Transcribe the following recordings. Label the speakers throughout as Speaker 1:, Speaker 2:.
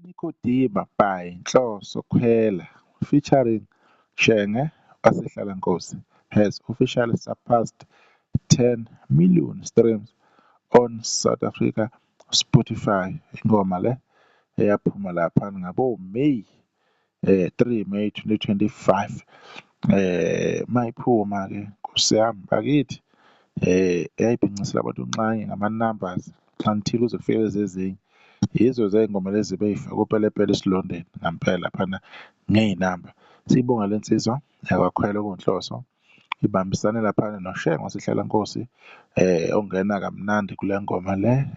Speaker 1: UNikodima by Nhloso Khwela featuring Shenge waseHlalankosi has officially surpassed 10 million streams on South Africa Spotify. Ingoma le eyaphuma laphana ngabo May 3 May 2025. Mayiphuma ke, Nkosi yami bakithi, yayibhincisela abantu nxanye ngama-numbers until kuze kufike lezi ezinye. Yizo zey'ngoma lezi bey'fake upelepele esilondeni ngampela laphana ngey'namba. Siyibonge le nsizwa yakwaKhwela okuwuNhloso, ibambisane laphana noShenge waseHlalankosi ongena kamnandi kule ngoma le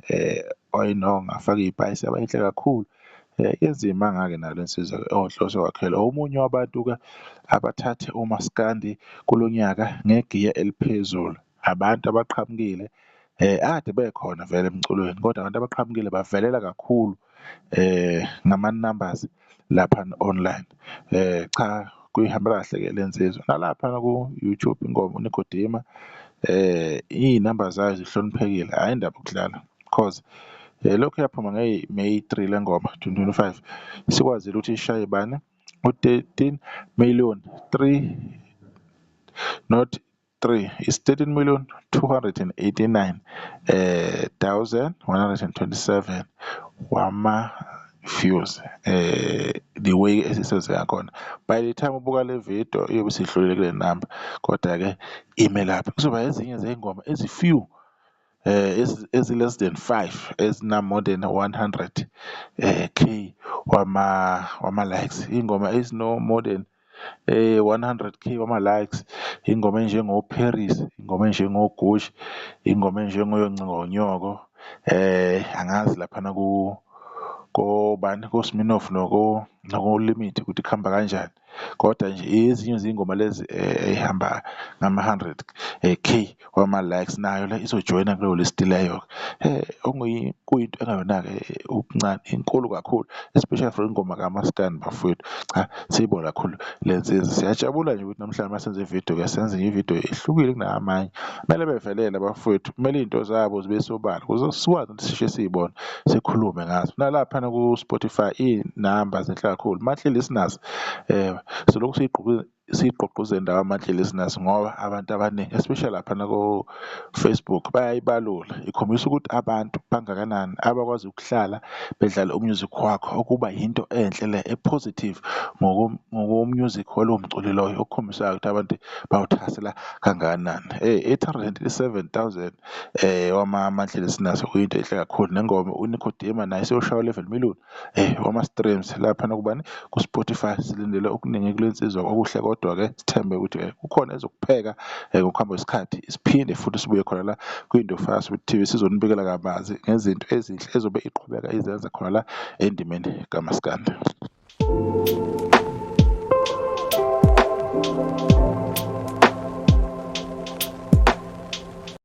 Speaker 1: wayinonga wafaka iy'payisi yaba yinhle kakhulu. Yenza iy'manga-ke nayo le nsizwa-ke ewuNhloso Kwakhela, omunye wabantu-ke abathathe umaskandi kulo nyaka ngegiya eliphezulu. Abantu abaqhamukile akade bekhona vele emculweni kodwa abantu abaqhamukile bavelela kakhulu ngama-numbers laphana online. Cha, kuyihambela kahle-ke le nsizwa, nalaphana ku-YouTube ingoma uNikodima iy'namba zayo zihloniphekile, hhayi indaba yokudlala cause lokhu yaphuma May 3 le ngoma 2025, isikwazile ukuthi ishaye bani? U-13 million three, not three, is 13,289 1,127 wama-views the way esisenze ngakhona. By the time ubuka le video iyobe isidlulile kule namba, kodwa-ke ime lapho. Kuzoba ezinye zey'ngoma ezi-few ezi-less than five ezina-more than 100 K wama-likes. Iy'ngoma ezino-more than 100 K wama-likes, ingoma ey'njengo-Paris, ingoma ey'njengo-Gucci, ingoma ey'njengo Nyoko, angazi laphana kobani ko-Smirnoff nako-Limit ukuthi kuhamba kanjani. Kodwa nje ezinye zey'ngoma lezi ey'hamba ngama-100 K wama-likes nayo le izojoyina kuleyo list leyo-ke. Kuyinto engayona-ke okuncane inkulu kakhulu especially for ingoma kamaskandi bafowethu. Cha, siyibonge kakhulu le nsizwa, siyajabula nje ukuthi namhlanje masenze ividiyo-ke senze ividiyo ehlukile kunamanye. Kumele bevelele abafowethu, kumele iy'nto zabo zibe sobala ukuze sikwazi ukuthi sisheshe siy'bone sikhulume ngazo. Nalaphana ku-Spotify iy'namba zinhle kakhulu, monthly listeners silokhu siyigqugquzele indaba yama-monthly listeners ngoba abantu abaningi especially laphana ko-Facebook bayayibalula, ikhombisa ukuthi abantu bangakanani abakwazi ukuhlala bedlale u-music wakho, okuba yinto enhle le e-positive ngoko-music walowo mculi loyo, okukhombisayo ukuthi abantu bawuthakasela kangakanani. 837,000 wama-monthly listeners okuyinto enhle kakhulu, nengoma uNikodema naye seyoshaya u-11 million wama-streams laphana kubani? Ku-Spotify. Silindele okuningi kule nsizwa okuhle kodwa-ke sithembe ukuthi-ke kukhona ezokupheka ngokuhamba kwesikhathi siphinde futhi sibuye khona la kwiNdofaya TV sizonibikela kabanzi ngezinto ezinhle ezobe iqhubeka izenza khona la endimeni kamaskandi.